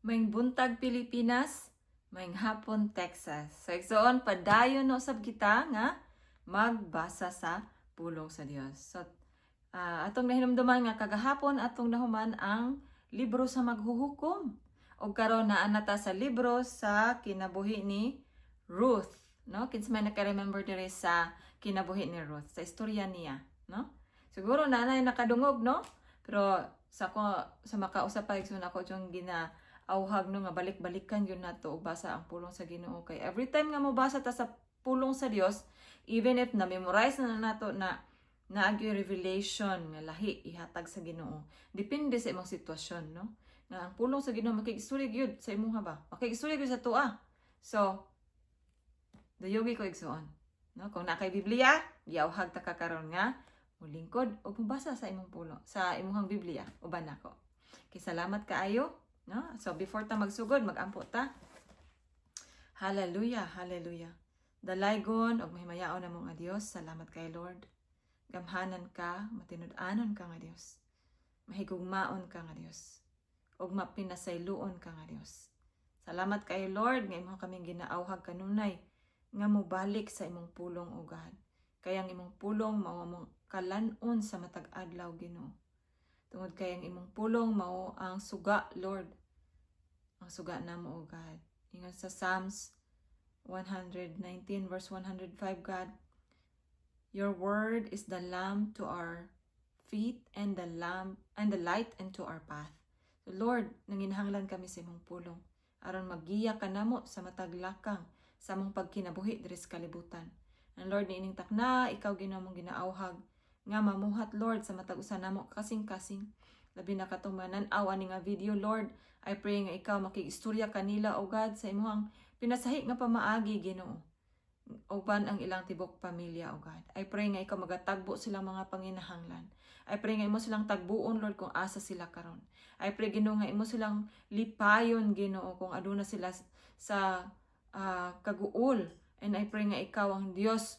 Maayong buntag, Pilipinas, maayong hapon, Texas. So igsoon, padayon na usab kita nga magbasa sa pulong sa Dios. So atong nahinumduman nga kagahapon atong nahuman ang libro sa Maghuhukom. Og karon naa na ta sa libro sa kinabuhi ni Ruth, no? Kinsa may naka-remember diri sa kinabuhi ni Ruth, sa istorya niya, no? Siguro na na nakadungog, no? Pero sa ko sa makausap pa, igsoon, ako yung gina auhag, no, nga balik-balikan gyud nato og basa ang pulong sa Ginoo, kay every time nga mobasa ta sa pulong sa Dios, even if na memorize na nato na, naa gyoy revelation nga lahi ihatag sa Ginoo depende sa imong sitwasyon, no, nga ang pulong sa Ginoo makig-istorya gyud sa imuha ba, makig-istorya gyud sa atoa. So dayugi ko, igsoon, no, kung naa kay Biblia, giauhag ta ka karon nga mulingkod og mobasa sa imong pulong, sa imong Biblia uban nako. Kay salamat kaayo, no? So before ta magsugod, magampo ta. Hallelujah, hallelujah. Dalaygon og mahimayaon namo nga Dios, salamat kay Lord. Gamhanan ka, matinud-anon ka nga Dios. Mahigugmaon ka nga Dios. Ug mapinasayloon ka nga Dios. Salamat kay Lord nga imo kaming ginaauhag kanunay nga mobalik sa imong pulong, o God. Kay ang imong pulong mao among kalan-on sa matag adlaw, Ginoo. Tungod kay ang imong pulong mao ang suga, Lord. Ang suga namo, O God. Ingon sa Psalms 119 verse 105, God, "Your word is the lamp to our feet and the lamp and the light into our path." So Lord, nanginahanglan kami sa imong pulong aron maggiya ka namo sa matag lakang sa among pagkinabuhi diri sa kalibutan. And Lord, niining takna, ikaw, Ginoo, among ginaauhag nga mamuhat, Lord, sa matag usa namo kasing-kasing. Labi na katong manan-aw ani nga video, Lord. I pray nga ikaw makig-istorya kanila, O God, sa imong pinasahi nga pamaagi, Ginoo. Uban ang ilang tibok pamilya, O God. I pray nga ikaw magatagbo silang mga panginahanglan. I pray nga imo silang tagbuon, Lord, kung asa sila karon. I pray, Ginoo, nga imo silang lipayon, Ginoo, kung aduna sila sa kaguol. And I pray nga ikaw ang Dios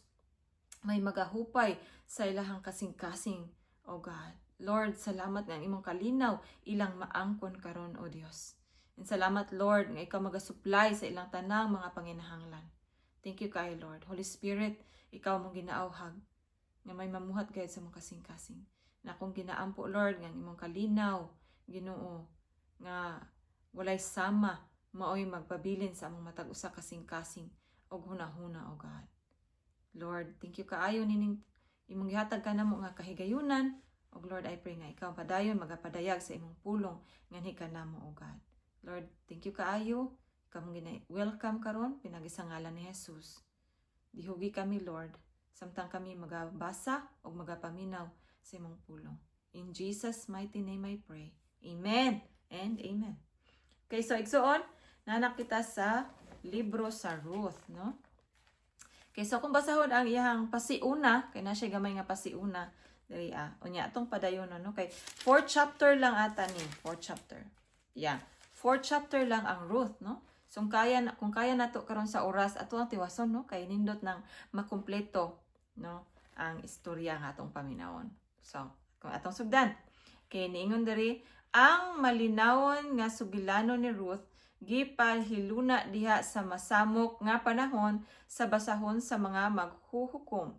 may magahupay sa ilahang kasing-kasing, O God. Lord, salamat nga ang imong kalinaw ilang maangkon karon, O Dios. And salamat, Lord, nga ikaw magasupply sa ilang tanang mga panginahanglan. Thank you kay Lord. Holy Spirit, ikaw among ginaauhag nga may mamuhat gayud sa imong kasing-kasing. Na akong ginaampo, Lord, nga ang imong kalinaw, Ginoo, nga walay sama, maoy magpabilin sa among matag usa kasing-kasing og hunahuna, O God. Lord, thank you kaayo nining imong gihatag kanamo nga kahigayunan. Og Lord, I pray nga ikaw padayon magapadayag sa imong pulong nganhi kanamo, O God. Lord, thank you kaayo. Ikaw among gina welcome karon pinaagi sa ngalan ni Jesus. Dihugi kami, Lord, samtang kami magabasa og magapaminaw sa imong pulong. In Jesus' mighty name I pray. Amen and amen. Okay, so igsoon, naa na kita sa libro sa Ruth, no? Okay, so kung basahon ang iyang pasiuna, kay na siya gamay nga pasiuna, diri ah. Unya atong padayon, no, kay fourth chapter lang ata ni, fourth chapter. Yeah, fourth chapter lang ang Ruth, no? So kung kaya nato karon sa oras, ato ang tiwason, no, kay nindot nang makumpleto, no, ang istorya nga atong paminawon. So, kung atong sugdan. Kay niingon diri, ang malinawon nga sugilanon ni Ruth gipahiluna diha sa masamok nga panahon sa basahon sa mga Maghuhukom.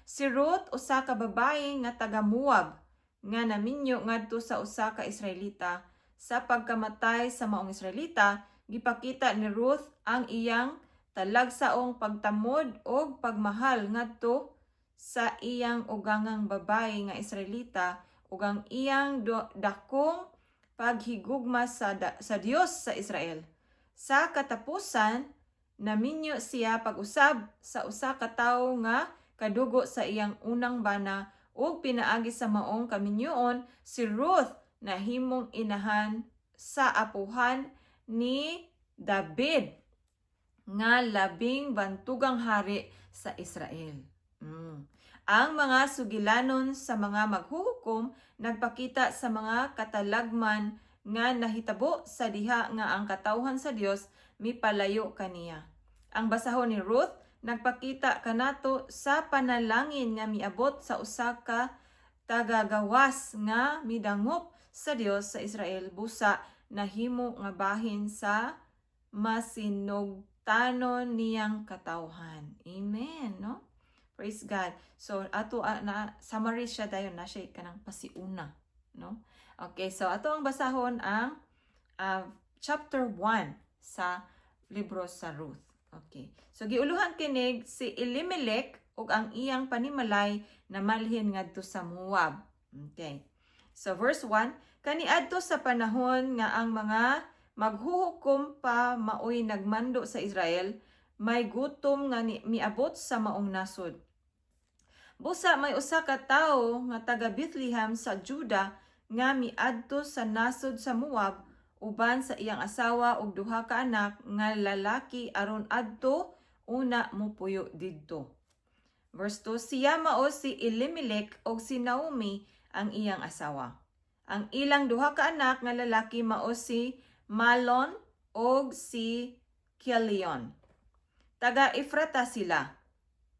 Si Ruth usa ka babayi nga taga Moab nga naminyo ngadto sa usa ka Israelita. Sa pagkamatay sa maong Israelita, gipakita ni Ruth ang iyang talagsaong pagtamod og pagmahal ngadto sa iyang ugangang babayi nga Israelita ug ang iyang dakong paghigugma sa Dios sa Israel. Sa katapusan, naminyo siya pag-usab sa usa ka tawo nga kadugo sa iyang unang bana, ug pinaagi sa maong kaminyoon, si Ruth nahimong inahan sa apuhan ni David nga labing bantugang hari sa Israel. Ang mga sugilanon sa mga Maghuhukom nagpakita sa mga katalagman nga nahitabo sa diha nga ang katawhan sa Dios mipalayo kaniya. Ang basahon ni Ruth nagpakita kanato sa panalangin nga miabot sa usa ka tagagawas nga midangop sa Dios sa Israel busa nahimo nga bahin sa masinugtanon niyang katawhan. Amen, no? Praise God. So ato na summary siya, dayon na siya kanang pasiuna, no? Okay, so ato ang basahon ang chapter 1 sa libro sa Ruth. Okay. So giuluhan kinig si Elimelech ug ang iyang panimalay na malhin ngadto sa Moab. Okay. So verse 1, kaniadto sa panahon nga ang mga maghuhukom pa maoy nagmando sa Israel, may gutom nga miabot sa maong nasod. Busa may usa ka tawo nga taga Bethlehem sa Juda nga miadto sa nasod sa Moab uban sa iyang asawa ug duha ka anak nga lalaki aron adto una mopuyo didto. Verse 2, siya mao si Elimelech ug si Naomi ang iyang asawa. Ang ilang duha ka anak nga lalaki mao si Mahlon ug si Chilion. Taga Efrata sila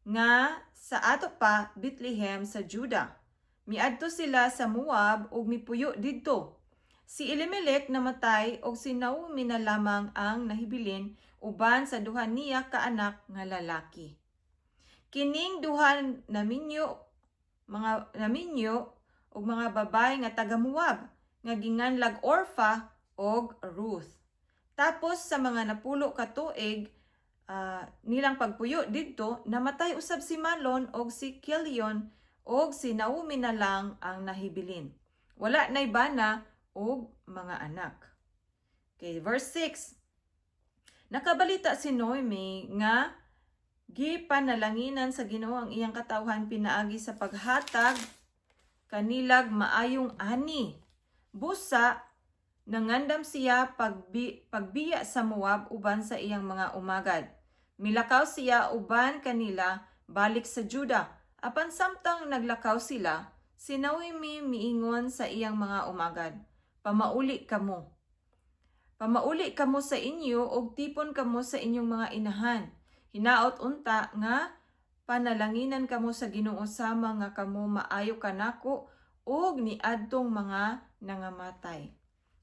nga sa ato pa Bethlehem sa Juda. Miadto sila sa Moab ug mipuyo didto. Si Elimelech namatay ug si Naomi na lamang ang nahibilin uban sa duha niya ka anak nga lalaki. Kining duha naminyo, mga naminyo og mga babae nga taga Moab nga ginganlag Orpha og Ruth. Tapos sa mga 10 ka tuig nilang pagpuyo didto, namatay usab si Mahlon og si Chilion og si Naomi na lang ang nahibilin. Wala nay bana og mga anak. Okay, verse 6. Nakabalita si Noemi nga gipanalanginan sa Ginoo ang iyang katawhan pinaagi sa paghatag kanilag maayong ani. Busa nangandam siya pagbiya sa Moab uban sa iyang mga umagad. Milakaw siya uban kanila balik sa Juda. Apan samtang naglakaw sila, si Naomi miingon sa iyang mga umagad, "Pamauli kamo. Pamauli kamo sa inyo og tipon kamo sa inyong mga inahan. Hinaot unta nga panalanginan kamo sa Ginoo sama nga kamo maayo kanako og niadtong mga nangamatay."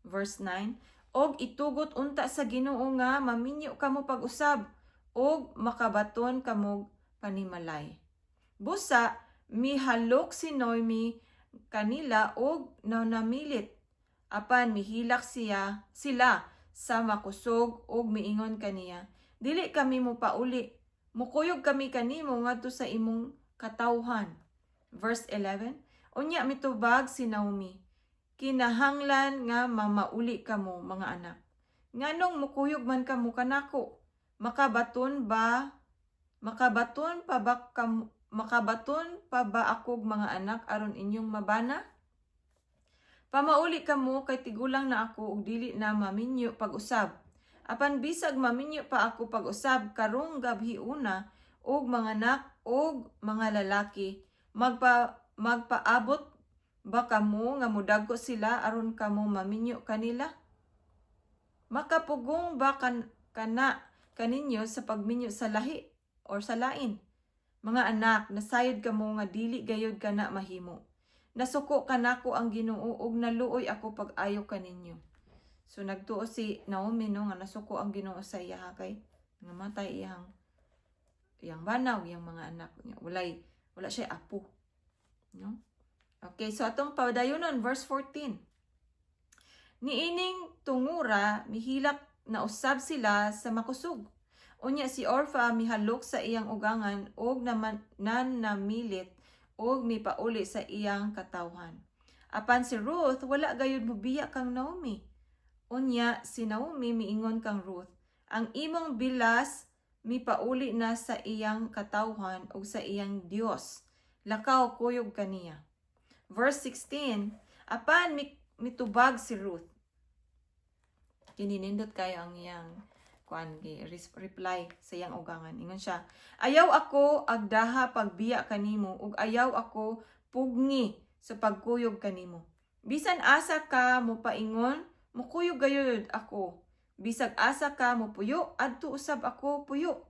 Verse 9, "Og itugot unta sa Ginoo nga maminyo kamo pag-usab og makabaton kamo panimalay." Busa mihalok si Noemi kanila og nanamilit. Apan mihilak siya sila sa makusog og miingon kaniya, "Dili kami mo pauli. Mukuyog kami kanimo ngadto sa imong katawhan." Verse 11, unya mitubag si Naomi, "Kinahanglan nga mamauli kamo, mga anak. Nganong mukuyog man kamo kanako? Makabaton pa ba akog mga anak aron inyong mabana? Pamauli kamo kay tigulang na ako ug dili na maminyo pag-usab. Apan bisag maminyo pa ako pag-usab karong gabhiuna og manganak og mga lalaki, magpaabot ba kamo nga mudagko sila aron kamo maminyo kanila? Makapugong ba kana kaninyo sa pagminyo sa lahi or sa lain? Mga anak, nasayod kamo nga dili gayod kana mahimo. Nasuko kanako ang Ginoo ug naluoy ako pag-ayo kaninyo." So nagtuo si Naomi, no, nga nasuko ang Ginoo sa iya kay namatay iyang iyang bana ug iyang mga anak niya. Wala siya apo. No? Okay, so atong padayonon, verse 14. Niining tungura mihilak na usab sila sa makusog. Unya si Orpha mihalok sa iyang ugangan og naman nanamilit og mipauli sa iyang katawhan. Apan si Ruth wala gayud mobiya kang Naomi. Unya si Naomi miingon kang Ruth, "Ang imong bilas mipauli na sa iyang katawhan ug sa iyang Dios. Lakaw, kuyog kaniya." Verse 16, apan mitubag si Ruth. Kininindot kayo ang iyang kuan gi reply sa iyang ugangan. Ingon siya, "Ayaw ako agdaha pagbiya kanimo ug ayaw ako pugni sa pagkuyog kanimo. Bisan asa ka mopaingon, mukuyog gayud ako. Bisag asa ka mopuyo, adto usab ako puyo.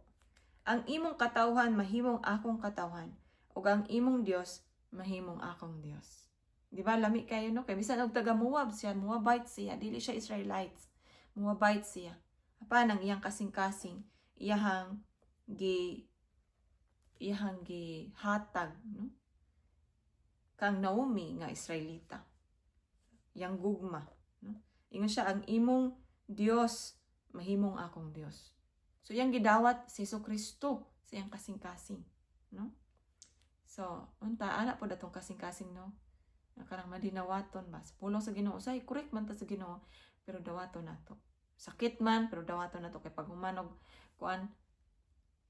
Ang imong katawhan mahimong akong katawhan, ug ang imong Dios mahimong akong Dios." Di ba lami kayo, no? Kay bisan og taga Moab siya, Moabite siya, dili siya Israelites. Moabite siya. Apan ang iyang kasing-kasing, iyahang gi hatag, no, kang Naomi nga Israelita. Yang gugma, no? Ingon siya, "Ang imong Dios mahimong akong Dios." So iyang gidawat si Hesus Kristo sa iyang kasing-kasing, no? So, unta ana pod atong kasing-kasing, no? Nga kanang madinawaton ba sa pulong sa Ginoo, say correct man ta sa Ginoo, pero dawaton nato. Sakit man, pero dawaton nato kay pag humanog kuan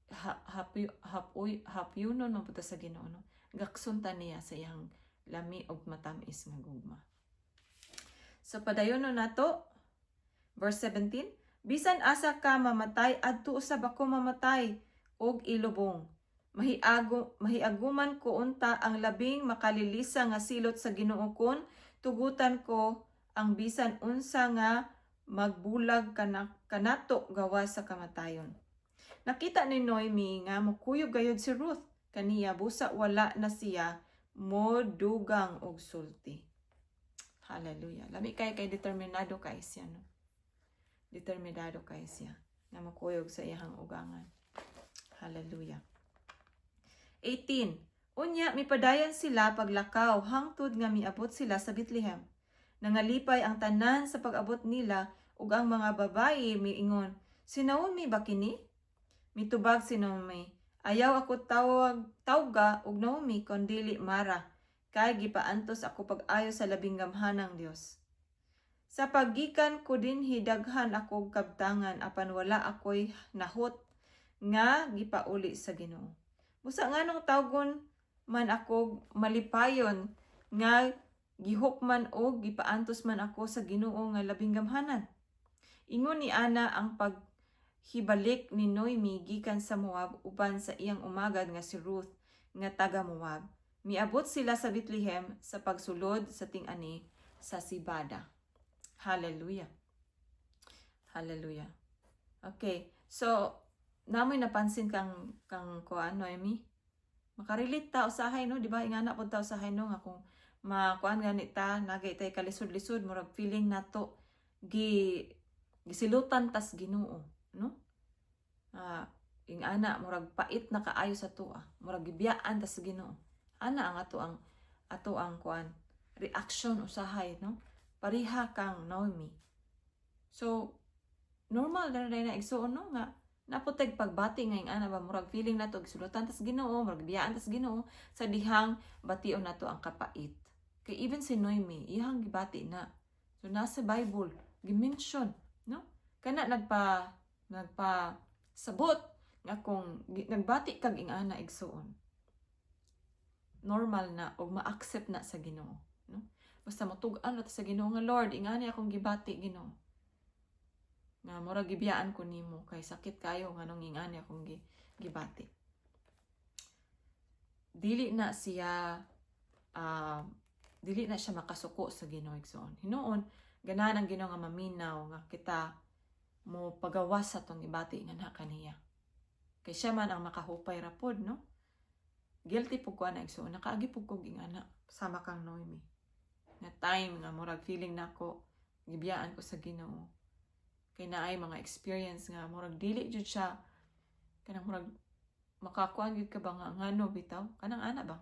ha, happy hapoy hapyunon man pud ta sa Ginoo, no? Gakson ta niya sa iyang lami og matamis nga gugma. So padayonon nato verse 17: "Bisan asa ka mamatay, adto usab ako mamatay og ilubong. Mahiaguman ko unta ang labing makalilisa nga silot sa Ginoo kon tugutan ko ang bisan unsa nga magbulag kanato gawas sa kamatayon." Nakita ni Noemi nga mokuyog gayud si Ruth kaniya, busa wala na siya modugang og sulti. Hallelujah. Lami kay kay determinado kay siya, no? Determinado kay siya nga mokuyog sa iyang ugangan. Hallelujah. 18. Unya mipadayon sila paglakaw hangtod nga miabot sila sa Bethlehem. Nangalipay ang tanan sa pag-abot nila ug ang mga babayi miingon, "Si Naomi ba kini?" Mitubag si Naomi, "Ayaw ako tawag tawga og Naomi kon dili Mara, kay gipaantos ako pag-ayo sa labing gamhanang Dios. Sa paggikan ko dinhi daghan ako kabtangan, apan wala ako'y nahot nga gipauli sa Ginoo. Busa nganong tawgon man ako malipayon nga gihukman og gipaantos man ako sa Ginoo nga labing gamhanan?" Ingon ni ana ang paghibalik ni Noemi gikan sa Moab uban sa iyang umagad nga si Ruth nga taga Moab. Miabot sila sa Bethlehem sa pagsulod sa ting-ani sa sibada. Hallelujah. Hallelujah. Okay. So, namoy napansin kang kuan Noemi. Makarelate ta usahay, no, di ba? Ingana pud ta usahay, no, nga kung makuan gani ta, nagay tay kalisod-lisod, murag feeling nato gisilutan tas Ginoo, no? Ah, ingana murag pait na kaayo sa tuwa, murag gibiyaan tas Ginoo. Ana ang ato ang kuan reaction usahay, no? Pareha kang Naomi. So normal na rin na, igsuon, no, nga naputeg pagbati nga ingana ba, murag feeling nato gisulutan tas Ginoo, murag biyaan tas Ginoo sa dihang bation nato ang kapait. Kay even si Noemi, iyang gibati na. So nasa Bible, gi-mention, no? Kana nagpa sabot nga kung nagbati kag ingana, igsuon, normal na og ma-accept na sa Ginoo, no? Basta motug-an na ta sa Ginoo nga, "Lord, ingani akong gibati, Ginoo. Nga murag gibiyaan ko nimo kay sakit kayo nganong ingani akong gibati." Dili na siya makasuko sa Ginoo, igsuon. Hinuon ganahan ang Ginoo nga maminaw nga kita mo pagawas sa atong gibati nga na kaniya. Kay siya man ang makahupay ra pod, no? Guilty pud ko ana, igsuon. Nakaagi pud ko ingana sama kang Noemi. Nga time nga murag feeling nako gibiyaan ko sa Ginoo. Kay naay mga experience nga murag dili jud siya kanang murag makakuan gyud ka ba nga ngano bitaw kanang ana ba,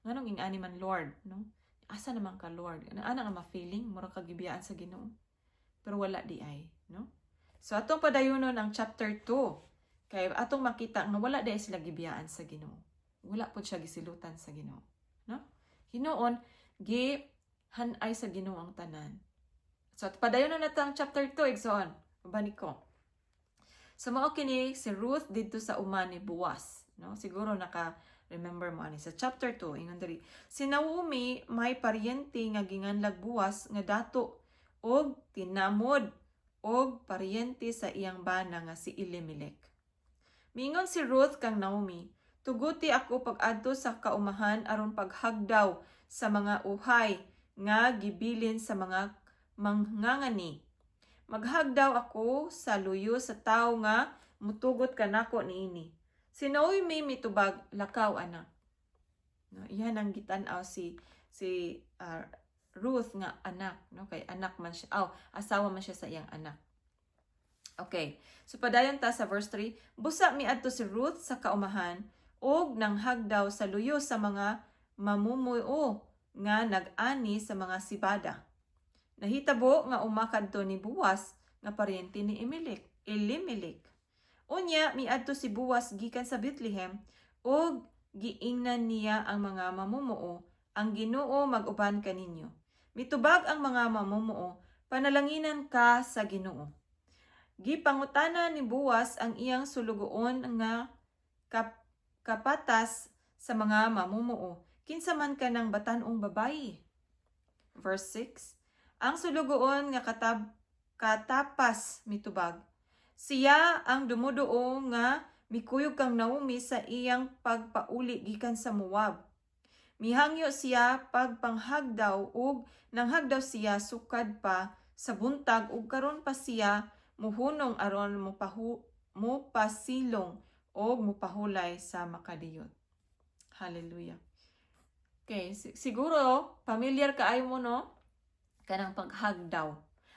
nganong ingani man, Lord, no? Asa naman ka, Lord? Ana ana nga ma-feeling murag kagibiyaan sa Ginoo, pero wala di ay, no? So atong padayunon ang chapter 2 kay atong makita nga wala di ay sila gibiyaan sa Ginoo, wala pod siya gisilutan sa Ginoo, no? Hinuon gi hanay sa Ginoo ang tanan. So padayonon nato ang chapter 2, igsoon. Bani ko. So mao kini si Ruth didto sa uma ni Boaz, no? Siguro naka remember mo ani sa chapter 2, ingon diri. Si Naomi may paryente nga ginganlag Boaz nga dato og tinamod og paryente sa iyang bana nga si Elimelech. Mingon si Ruth kang Naomi, "Tuguti ako pag-adto sa kaumahan aron paghagdaw sa mga uhay nga gibilin sa mga mangangani. Maghagdaw ako sa luyo sa tawo nga mutugot kanako niini." Si Naomi mitubag, "Lakaw, anak." No, iyan ang gitan-aw si si Ruth nga anak, no, kay anak man siya, aw, asawa man siya sa iyang anak. Okay. So padayon ta sa verse 3, busa miadto si Ruth sa kaumahan og nanghagdaw sa luyo sa mga mamumuo nga nag-ani sa mga sibada. Nahitabo nga uma kadto ni Boaz nga paryente ni Elimelech. Unya miadto si Boaz gikan sa Bethlehem ug giingnan niya ang mga mamumuo, "Ang Ginoo mag-uban kaninyo." Mitubag ang mga mamumuo, "Panalanginan ka sa Ginoo." Gipangutana ni Boaz ang iyang sulugoon nga kapatas sa mga mamumuo, "Kinsa man kanang batan-ong babayi?" Verse 6. Ang sulugoon nga katapas mitubag, "Siya ang dumuduo nga mikuyog kang Naomi sa iyang pagpauli gikan sa Moab. Mihangyo siya pagpanghagdaw ug nanghagdaw siya sukad pa sa buntag ug karon pa siya muhunong aron mopasilong og mopahulay sa makadiyot." Hallelujah. Okay, siguro familiar kaayo mo, no, kanang paghagdaw.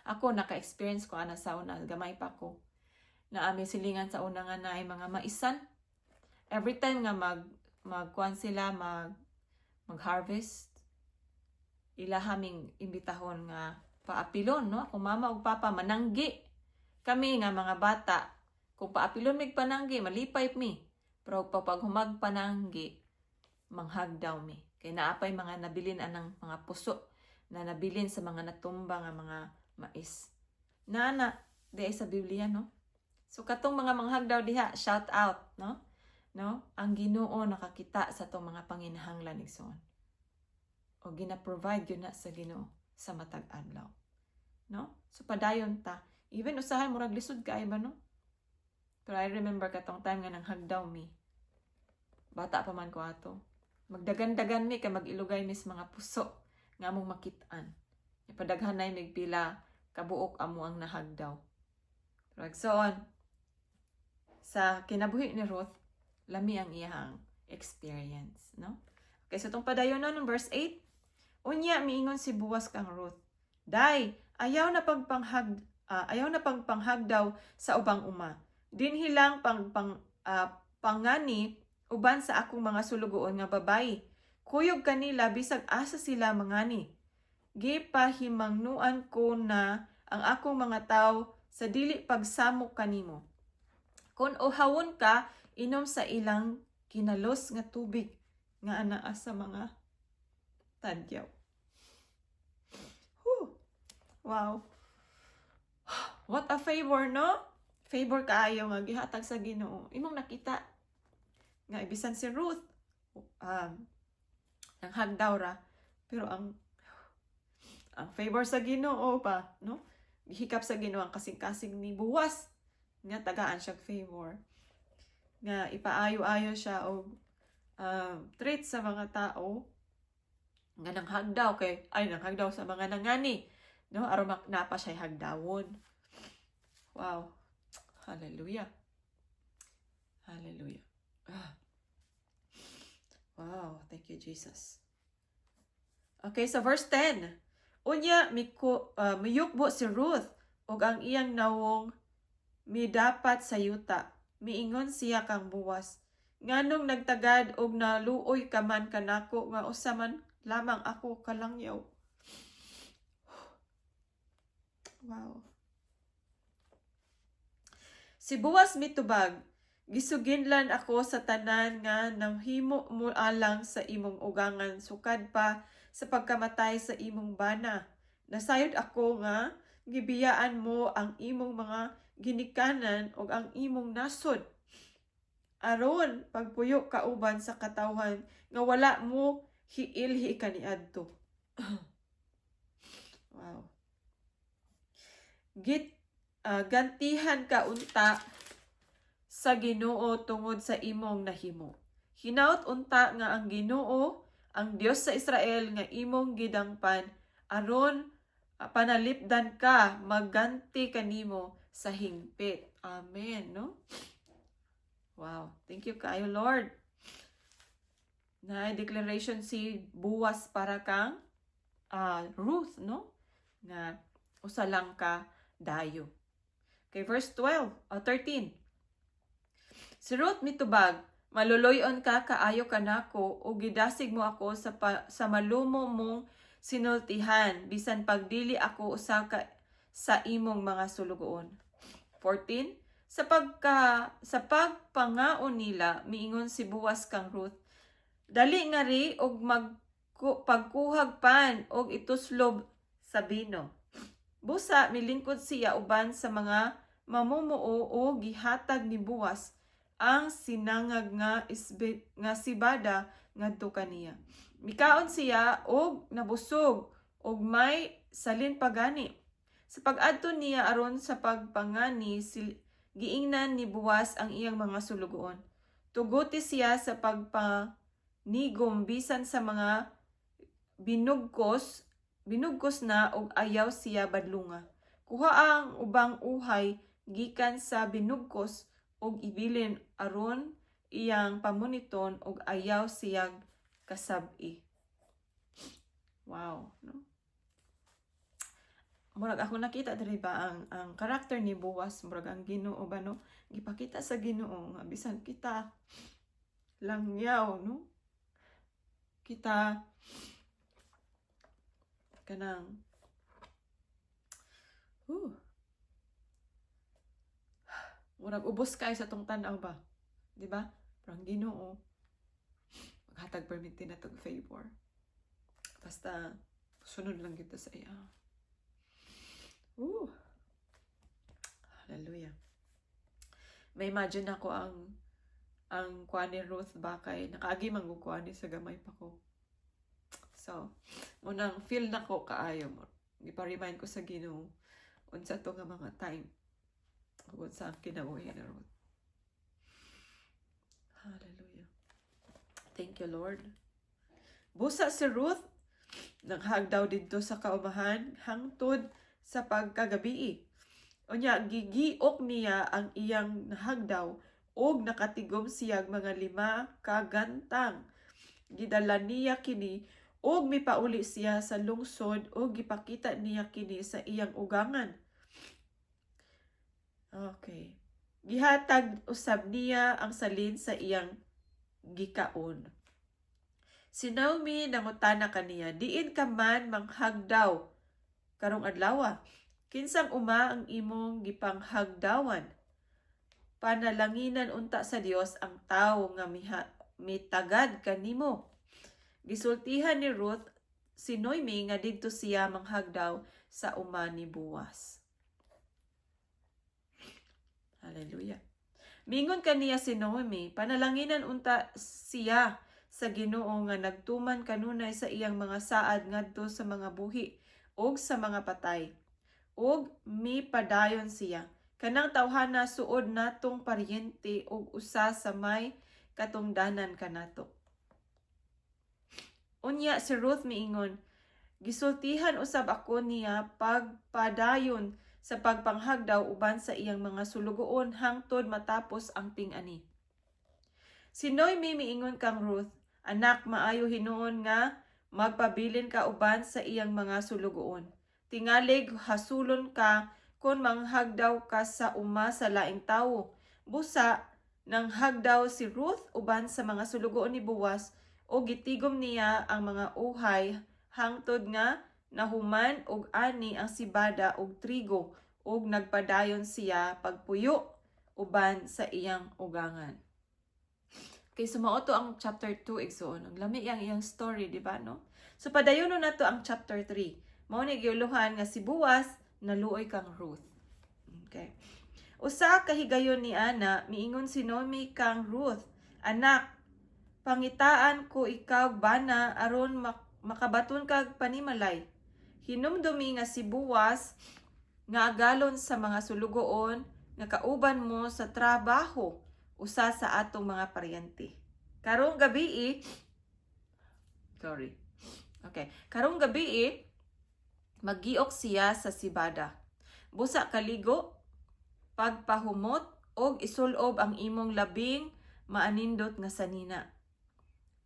Ako, naka-experience ko ana sa una, gamay pa ko. Na aming silingan sa una nga naay mga maisan. Every time nga magkuan sila, mag harvest, ila haming imbitahon nga paapilon, no, akong mama ug papa mananggi. Kami nga mga bata, kung paapilon mig pananggi, malipay mi. Pero pag humag pananggi, manghagdaw mi. Kay naapay mga nabilin anang mga puso na nabilin sa mga natumba nga mga mais. Naana di ay sa Biblia, no? So katong mga manghagdaw diha, shout out, no? No? Ang Ginoo nakakita sa atong mga panginahanglan, igsoon. O gina-provide gyud na sa Ginoo sa matag adlaw. No? So padayon ta. Even usahay murag lisod kaayo ba, no? Pero I remember katong time nga nanghagdaw mi. Bata pa man ko ato. Magdagan-dagan mi kay mag-ilugay mi sa mga puso nga among makit-an. Ipadaghanay mig pila kabuok amo ang nahagdaw. Pero igsoon, sa kinabuhi ni Ruth, lami ang iyang experience, no? Okay, so itong padayon na ng verse 8. Unya miingon si Boaz kang Ruth, "Day, ayaw na pagpanghagdaw sa ubang uma. Dinhi lang pang, pang pangani uban sa akong mga sulugoon nga babayi. Kuyog kanila bisag asa sila mangani. Gipahimangnuan ko na ang akong mga tawo sa dili pagsamok kanimo. Kung uhawon ka, inom sa ilang kinalos nga tubig nga anaa sa mga tadyaw." Whew. Wow. What a favor, no? Favor kaayo nga gihatag sa Ginoo. Imong nakita nga ibisan si Ruth nanghagdaw ra, pero ang favor sa Ginoo pa, no? Gihikap sa Ginoo ang kasing-kasing ni Boaz nga tagaan siya favor nga ipaayo-ayo siya og treat sa mga tao nga nanghagdaw kay ay nanghagdaw sa mga nangani, no, aron napa siya hagdawon. Wow, hallelujah, hallelujah. Ah. Wow, thank you, Jesus. Okay, sa verse 10. Unya miyukbo si Ruth ug ang iyang nawong midapat sa yuta. Miingon siya kang Boaz, "Nganong nagtagad og naluoy ka man kanako nga usa man lamang ako kalangyaw?" Wow. Si Boaz mitubag, "Gisuginlan ako sa tanan nga nahimo mo alang sa imong ugangan sukad pa sa pagkamatay sa imong bana. Nasayod ako nga gibiyaan mo ang imong mga ginikanan ug ang imong nasod aron pagpuyo kauban sa katawhan nga wala mo hiilhi kaniadto." Wow. "Gantihan ka unta sa Ginoo tungod sa imong nahimo. Hinaut unta nga ang Ginoo, ang Dios sa Israel nga imong gidangpan aron panalipdan ka, magganti kanimo sa hingpit." Amen, no? Wow, thank you kaayo, Lord. Na declaration si Boaz para kang Ruth, no? Nga usa lang ka dayo. Okay, verse 12, 13. Si Ruth mitubag, "Maluloy-on ka kaayo kanako ug gidasig mo ako sa malumo mong sinultihan bisan pagdili ako usa ka sa imong mga sulugoon." 14. Sa pagpangaon nila, miingon si Boaz kang Ruth, "Dali ngari og mag pagkuhag pan og ituslob sa bino." Busa milingkod siya uban sa mga mamumuo o gihatag ni Boaz ang sinangag nga sibada ngadto kaniya. Mikaon siya og nabusog og may salin pa gani. Sa pag-adto niya aron sa pagpangani, giingnan ni Boaz ang iyang mga sulugoon, "Tuguti siya sa pagpanigom bisan sa mga binugkos na og ayaw siya badlunga. Kuha ang ubang uhay gikan sa binugkos og ibilin aron iyang pamuniton og ayaw siyag kasab-i." Wow, no? Murag ako nakita diri ba ang karakter ni Boaz, murag ang Ginoo ba, no? Gipakita sa Ginoo nga bisan kita langyaw, no? Kita kanang murag ubos kay sa tong tan-aw ba, di ba? Pero ang Ginoo maghatag permiti na tog favor basta sunod lang kita sa iya. Ooh. Hallelujah. May imagine ako ang kuan ni Ruth ba kay nakaagi man gud kuan ni sa gamay pa ko. So, munang feel na ko kaayo mo. Gipa-remind ko sa Ginoo unsa to nga mga time ug unsa ang kinabuhi ni Ruth. Hallelujah. Thank you, Lord. Busa si Ruth naghagdaw didto sa kaumahan hangtod sa pagkagabii. Unya gigiok niya ang iyang nahagdaw ug nakatigom siyag mga 5 ka gantang. Gidala niya kini ug mipauli siya sa lungsod ug gipakita niya kini sa iyang ugangan. Okay. Gihatag usab niya ang salin sa iyang gikaon. Si Naomi nangutana kaniya, "Diin ka man manghagdaw karong adlaw? Kinsang uma ang imong gipanghagdawan? Panalanginan unta sa Dios ang tawo nga mitagad kanimo." Gisultihan ni Ruth si Noemi nga didto siya manghagdaw sa uma ni Boaz. Hallelujah. Mingon kaniya si Noemi, "Panalanginan unta siya sa Ginoo nga nagtuman kanunay sa iyang mga saad ngadto sa mga buhi ug sa mga patay." Ug mipadayon siya, "Kanang tawhana suod natong paryente ug usa sa may katungdanan kanato." Unya si Ruth miingon, "Gisultihan usab ako niya pagpadayon sa pagpanghagdaw uban sa iyang mga sulugoon hangtod matapos ang ting-ani." Si Noemi miingon kang Ruth, "Anak, maayo hinuon nga magpabilin ka uban sa iyang mga sulugoon. Tingalig hasulon ka kon manghagdaw ka sa uma sa laing tawo." Busa nanghagdaw si Ruth uban sa mga sulugoon ni Boaz o gitigom niya ang mga uhay hangtod nga nahuman og ani ang sibada og trigo ug nagpadayon siya pagpuyo uban sa iyang ugangan. Kay sumao to ang chapter 2, igsoon. Ang lami ang iyang story, di ba, no? So padayon na to ang chapter 3. Mao ni giuluhan nga si Boaz naluoy kang Ruth. Okay. Usa ka higayon ni ana, miingon si Noemi kang Ruth, "Anak, pangitaan ko ikaw bana aron makabaton kag panimalay. Hinumdumi nga si Boaz nga agalon sa mga sulugoon nga kauban mo sa trabaho usa sa atong mga paryente. Karong gabii, sorry. Okay, karong gabii maggiok siya sa sibada. Busa kaligo, pagpahumot og isulob ang imong labing maanindot nga sanina.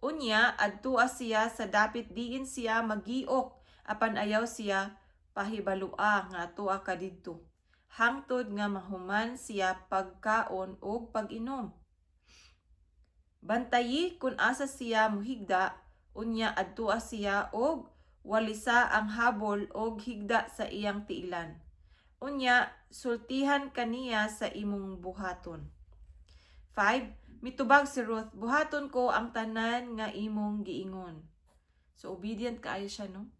Unya adtua siya sa dapit diin siya magiok, apan ayaw siya pahibalua nga adtua ka didto hangtod nga mahuman siya pagkaon ug pag-inom. Bantayi kun asa siya mohigda, unya adtua siya og walisa ang habol og higda sa iyang tiilan. Unya sultihan kaniya sa imong buhaton. 5. Mitubag si Ruth, "Buhaton ko ang tanan nga imong giingon." So obedient kaayo siya, no?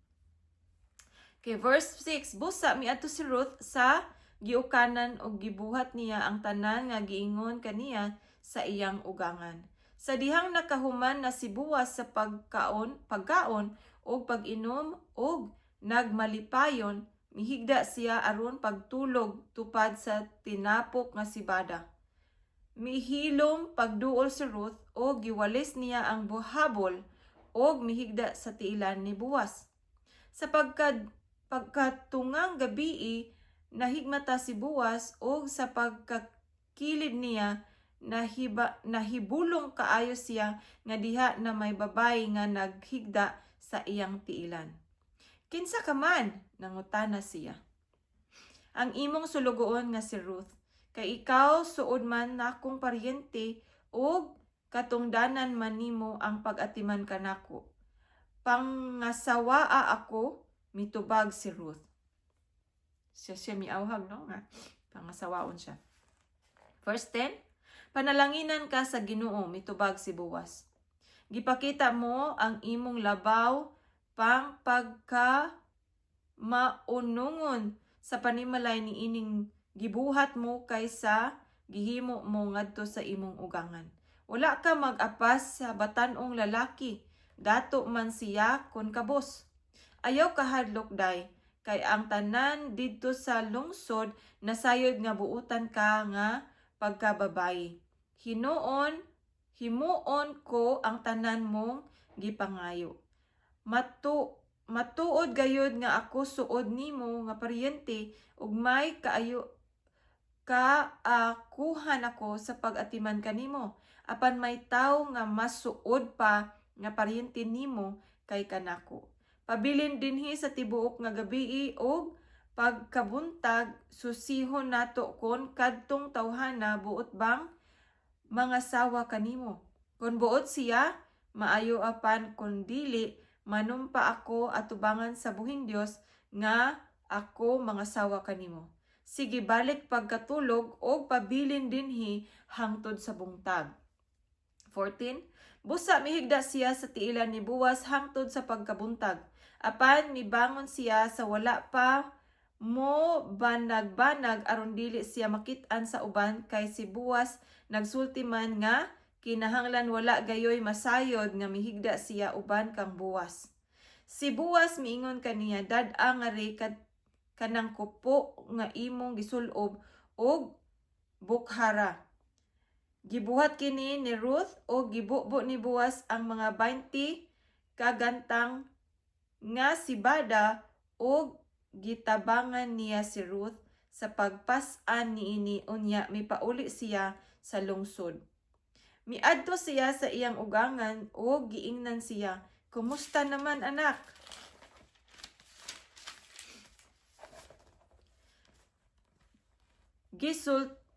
Okay, verse 6. Busa miadto si Ruth sa giukanan ug gibuhat niya ang tanan nga giingon kaniya sa iyang ugangan. Sa dihang nakahuman na si Boaz sa pagkaon ug pag-inom ug nagmalipayon, mihigda siya aron pagtulog tupad sa tinapok nga sibada. Mihilom pagduol si Ruth ug giwalis niya ang habol ug mihigda sa tiilan ni Boaz. Sa pagkatungang gabii, nahigmata si Boaz ug sa pagkakilid niya nahibulong kaayo siya nga diha na may babay nga naghigda sa iyang tiilan. "Kinsa ka man?" nangutana siya. "Ang imong sulugoon nga si Ruth, kay ikaw suod man nakong paryente ug katungdanan man nimo ang pag-atiman kanako. Pangasawaa ako," mitubag si Ruth. Siya miawhag, no, nga pangasawaon siya. Verse 10, "Panalanginan ka sa Ginoo," mitubag si Boaz. "Gipakita mo ang imong labaw pang pagka maunungon sa panimalay ni ining gibuhat mo kaysa gihimo mo ngadto sa imong ugangan. Wala ka mag-apas sa batan-ong lalaki, dato man siya kon kabos. Ayaw kahadlok, day, kay ang tanan didto sa lungsod nasayod nga buutan ka nga pagkababayi. Hinuon, himuon ko ang tanan mong gipangayo. Matuod gayud nga ako suod nimo nga paryente ug may kaayo kaakuhan ako sa pag-atiman kanimo. Apan may tawo nga mas suod pa nga paryente nimo kay kanako. Pabilin dinhi sa tibuok nga gabii ug pagkabuntag susihon nato kon kadtong tawhana buot bang mangasawa kanimo. Kon buot siya, maayo, apan kon dili, manumpa ako atubangan sa buhing Dios nga ako mangasawa kanimo. Sige, balik pagkatulog og pabilin dinhi hangtod sa buntag." 14. Busa mihigda siya sa tiilan ni Boaz hangtod sa pagkabuntag. Apan mibangon siya sa wala pa mo banag-banag aron dili siya makit-an sa uban, kay si Boaz nagsulti man nga kinahanglan wala gayoy masayod nga mihigda siya uban kang Boaz. Si Boaz miingon kaniya, "Dad-a ngari kanang kupo nga imong gisulob ug bukhara." Gibuhat kini ni Ruth ug gibubo ni Boaz ang mga 20 kagantang nga sibada ug gitabangan niya si Ruth sa pagpas-an niini, unya mipauli siya sa lungsod. Miadto siya sa iyang ugangan ug giingnan siya, "Kumusta naman, anak?"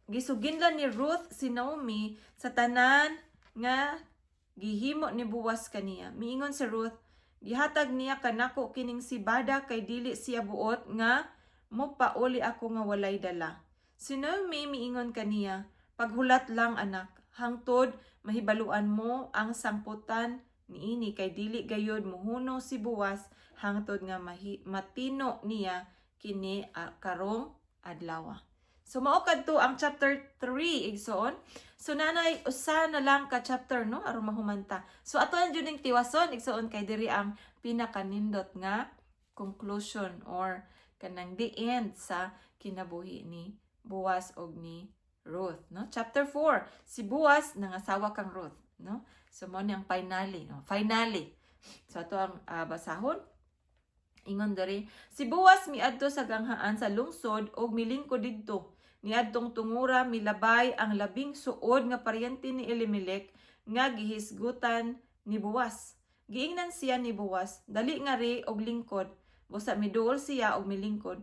Gisuginlan ni Ruth si Naomi sa tanan nga gihimo ni Boaz kaniya. Miingon si Ruth, "Gihatag niya kanako kining sibada kay dili siya buot nga mopauli ako nga walay dala." Si Naomi miingon kaniya, "Paghulat lang, anak, hangtod mahibaluan mo ang sangputan niini, kay dili gayod muhuno si Boaz hangtod nga matino niya kini karong adlaw." So mao kadto ang chapter 3, igsoon. So nanay usa na lang ka chapter, no, aron mahumanta. So ato ang jud ning tiwason, igsoon, kay diri ang pinakanindot nga conclusion or kanang the end sa kinabuhi ni Boaz og ni Ruth, no? Chapter 4, si Boaz nangasawa kang Ruth, no? So mao ni ang finally, no? Finally. So ato ang basahon. Ingon diri, si Boaz miadto sa ganghaan sa lungsod ug milingkod didto. Niadtong tungura milabay ang labing suod nga paryente ni Elimelech nga gihisgutan ni Boaz. Giingnan siya ni Boaz, "Dali ngari og lingkod." Busa miduol siya og milingkod.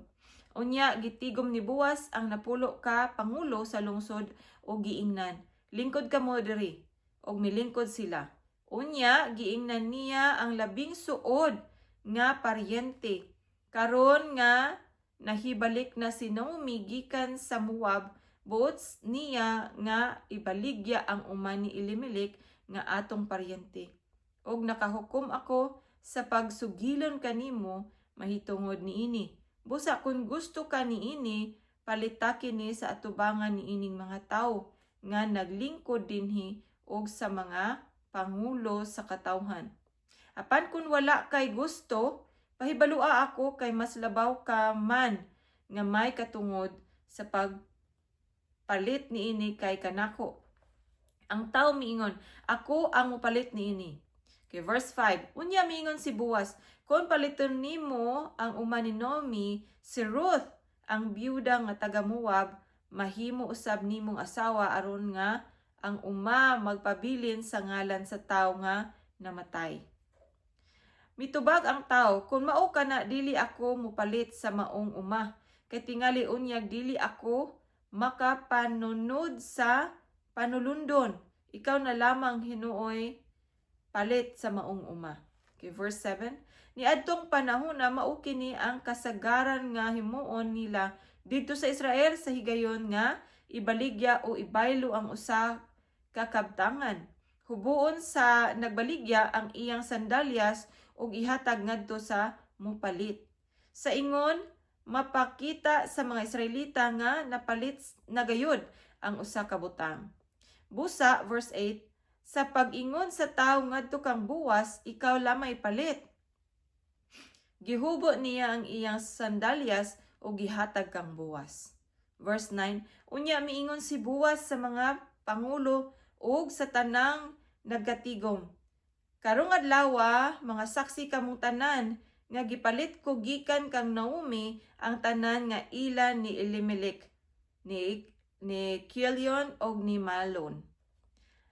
Unya gitigom ni Boaz ang napulo ka pangulo sa lungsod ug giingnan, "Lingkod kamo diri." Ug milingkod sila. Unya giingnan niya ang labing suod nga paryente, "Karon nga nahibalik na si Naomi gikan sa Moab, buot niya nga ibaligya ang uma ni Elimelech nga atong paryente. Ug nakahukom ako sa pagsugilon kanimo mahitungod niini. Busa kung gusto ka niini, palita kini sa atubangan niining mga tawo nga naglingkod dinhi ug sa mga pangulo sa katawhan. Apan kung wala kay gusto, pahibalua ako kay mas labaw ka man nga may katungod sa pagpalit niini kay kanako." Ang tao miingon, "Ako ang mopalit niini." Okay, verse 5. Unya miingon si Boaz, "Kung paliton nimo ang uma ni Naomi, si Ruth, ang byuda nga taga Moab, mahimo usab nimong asawa aron nga ang uma magpabilin sa ngalan sa tawo nga namatay." Mitubag ang tao, "Kung mao kana, dili ako mopalit sa maong uma. Kay tingali unyag dili ako makapanunod sa panulundon. Ikaw na lamang hinuoy palit sa maong uma." Okay, verse 7. Niadtong panahon na mao kini ang kasagaran nga himuon nila didto sa Israel sa higayon nga ibaligya o ibaylo ang usa ka kabtangan. Hubuon sa nagbaligya ang iyang sandalyas ug ihatag ngadto sa mupalit. Sa ingon, mapakita sa mga Israelita nga napalit na gayud ang usa ka butang. Busa, verse 8, sa pag-ingon sa tawo ngadto kang Boaz, "Ikaw lamay palit," gihubo niya ang iyang sandalyas ug gihatag kang Boaz. Verse 9, unya miingon si Boaz sa mga pangulo ug sa tanang nagkatigom, "Karong adlawa, mga saksi kamong tanan nga gipalit ko gikan kang Naomi ang tanan nga ila ni Elimelech, ni Kilion ug ni Malon.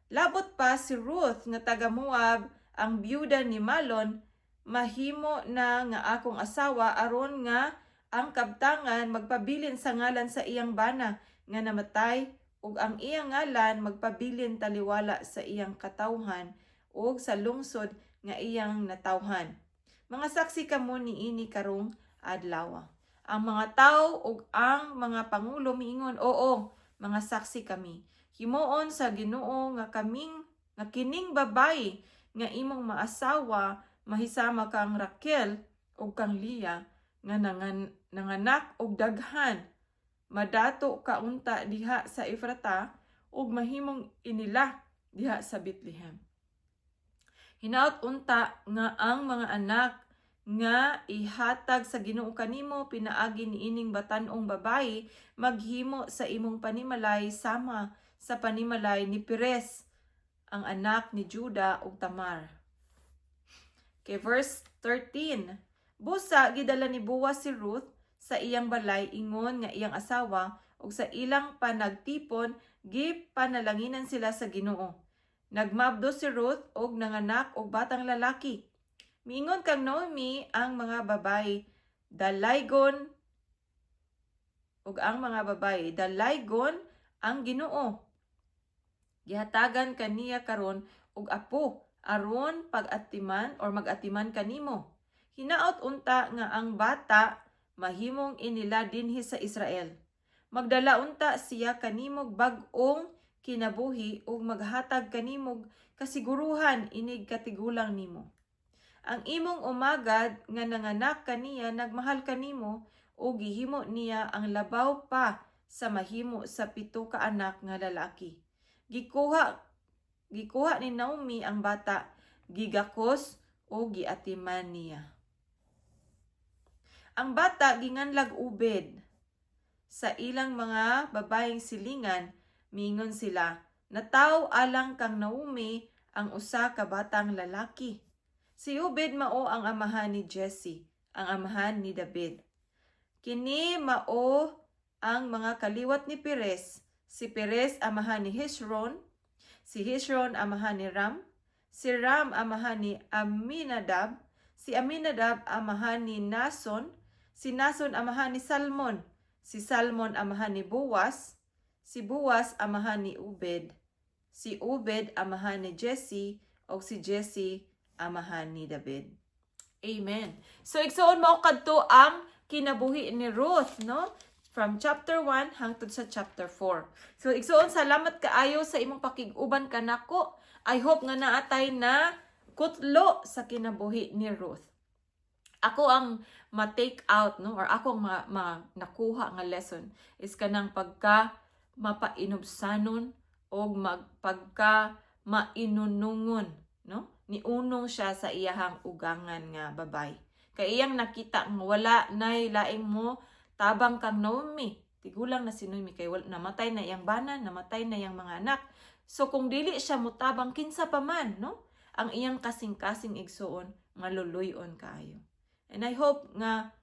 Labot pa si Ruth nga taga Moab, ang byuda ni Malon, mahimo na nga akong asawa aron nga ang kabtangan magpabilin sa ngalan sa iyang bana nga namatay ug ang iyang ngalan magpabilin taliwala sa iyang katawhan ug sa lungsod nga iyang natawhan. Mga saksi kamo niini karong adlaw." Ang mga tao ug ang mga pangulo miingon, "Oo, mga saksi kami. Himuon sa Ginoo nga kaming nga kining babayi nga imong maasawa mahisama kang Raquel ug kang Leah nga nanganak og daghan. Madato ka unta diha sa Efrata ug mahimong inila diha sa Bethlehem. Hinaot unta nga ang mga anak nga ihatag sa Ginoo kanimo pinaagi niining batan-ong babayi maghimo sa imong panimalay sama sa panimalay ni Perez, ang anak ni Juda ug Tamar." Okay, verse 13. Busa gidala ni Boaz si Ruth sa iyang balay ingon nga iyang asawa ug sa ilang panagtipon gipanalanginan sila sa Ginoo. Nagmabdo si Ruth og nanganak og batang lalaki. Miingon kang Naomi ang mga babayi, "Dalaygon ug ang mga babayi, dalaygon ang Ginoo. Gihatagan kaniya karon og apo aron pag-atiman or mag-atiman kanimo. Hinaot unta nga ang bata mahimong inila dinhi sa Israel. Magdala unta siya kanimog bag-ong kinabuhi ug maghatag kanimog kasiguruhan inig katigulang nimo. Ang imong umagad nga nanganak kaniya nagmahal kanimo ug gihimo niya ang labaw pa sa mahimo sa pito ka anak nga lalaki." Gikuha ni Naomi ang bata, gigakos ug giatiman niya. Ang bata ginganlag Obed. Sa ilang mga babayeng silingan, miingon sila, "Nataw alang kang Naomi ang usa ka batang lalaki." Si Obed mao ang amahan ni Jesse, ang amahan ni David. Kini mao ang mga kaliwat ni Perez. Si Perez amahan ni Hezron, si Hezron amahan ni Ram, Si Ram amahan ni Aminadab, si Aminadab amahan ni Nason, si Nason amahan ni Salmon, si Salmon amahan ni Boaz, si Boaz amahan ni Obed, si Obed amahan ni Jesse, ug si Jesse amahan ni David. Amen. So igsoon, mao kadto ang kinabuhi ni Ruth, no? From chapter 1 hangtod sa chapter 4. So igsoon, salamat kaayo sa imong pakig-uban kanako. I hope nga naa tay nakutlo sa kinabuhi ni Ruth. Ako ang ma-take out, no, or ako ang ma nakuha nga lesson is kanang pagka mapainubsanon o magpagka mainunungon, no? Niunong siya sa iyahang ugangan nga babay. Kay iyang nakita nga wala nay laing mo tabang kang Naomi. Tigulang na si Noemi kay wala, namatay na iyang bana, namatay na iyang mga anak. So kung dili siya mutabang, kinsa pa man, no? Ang iyang kasing-kasing, igsuon, maluluyon kaayo. And I hope nga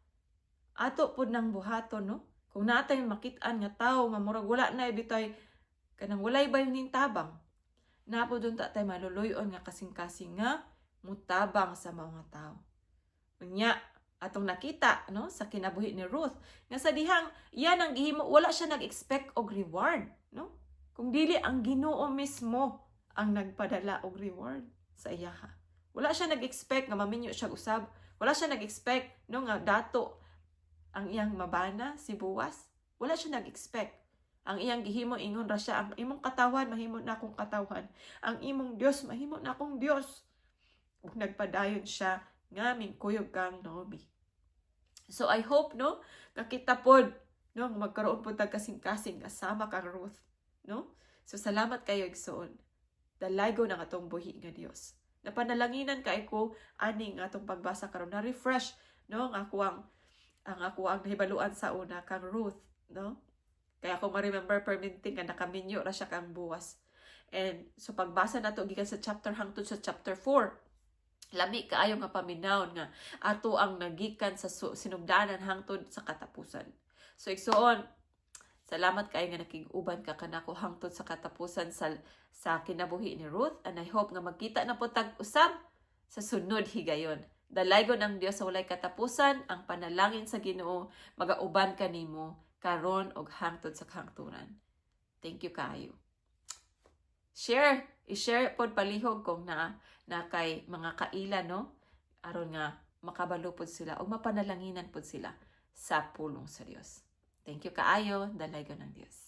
ato pod nang buhaton, no? Kung naa tay makit-an nga tawo nga murag wala na bitay kanang walay ba yung tabang, naa pod unta tay maluluyon nga kasing-kasing nga mutabang sa mga tao. Unya, atong nakita, no, sa kinabuhi ni Ruth nga sa dihang yan ang gihimo, wala siya nag-expect og reward, no, kung dili ang Ginoo mismo ang nagpadala og reward sa iyaha. Wala siya nag-expect nga maminyo siya usab. Wala siya nag-expect, no, nga dato ang iyang mabana, si Boaz. Wala siya nag-expect. Ang iyang gihimo, ingon ra siya, "Ang imong katawhan mahimo na akong katawhan, ang imong Dios mahimo na akong Dios." Ug nagpadayon siya nga mingkuyog kang Naomi. So I hope, no, nga kita pod, no, magkaroon pod tag kasing-kasing kasama kang Ruth, no? So salamat kayo, igsoon. Dalaygon ang atong buhi nga Dios. Napanalanginan kay ko aning atong pagbasa karon, na refresh, no, ang ako ang nahibaluan sa una kang Ruth, no? Kaya ako ma-remember perminting nga nakaminyo ra siya kang Boaz. And so pagbasa nato gikan sa chapter hangtod sa chapter 4, lami kaayo nga paminawon nga ato ang nagikan sa sinugdanan hangtod sa katapusan. So igsoon, salamat kaayo nga nakig-uban ka kanako hangtod sa katapusan sa kinabuhi ni Ruth, and I hope nga magkita na po tag usab sa sunod higayon. Dalaygon ang Dios sa walay katapusan, ang panalangin sa Ginoo magauban kanimo karon og hangtod sa kahangturan. Thank you kaayo. Share, i-share pod palihog kung na kay mga kaila, no, aron nga makabalo pod sila o mapanalanginan pod sila sa pulong sa Dios. Thank you kaayo, dalaygon ang Dios.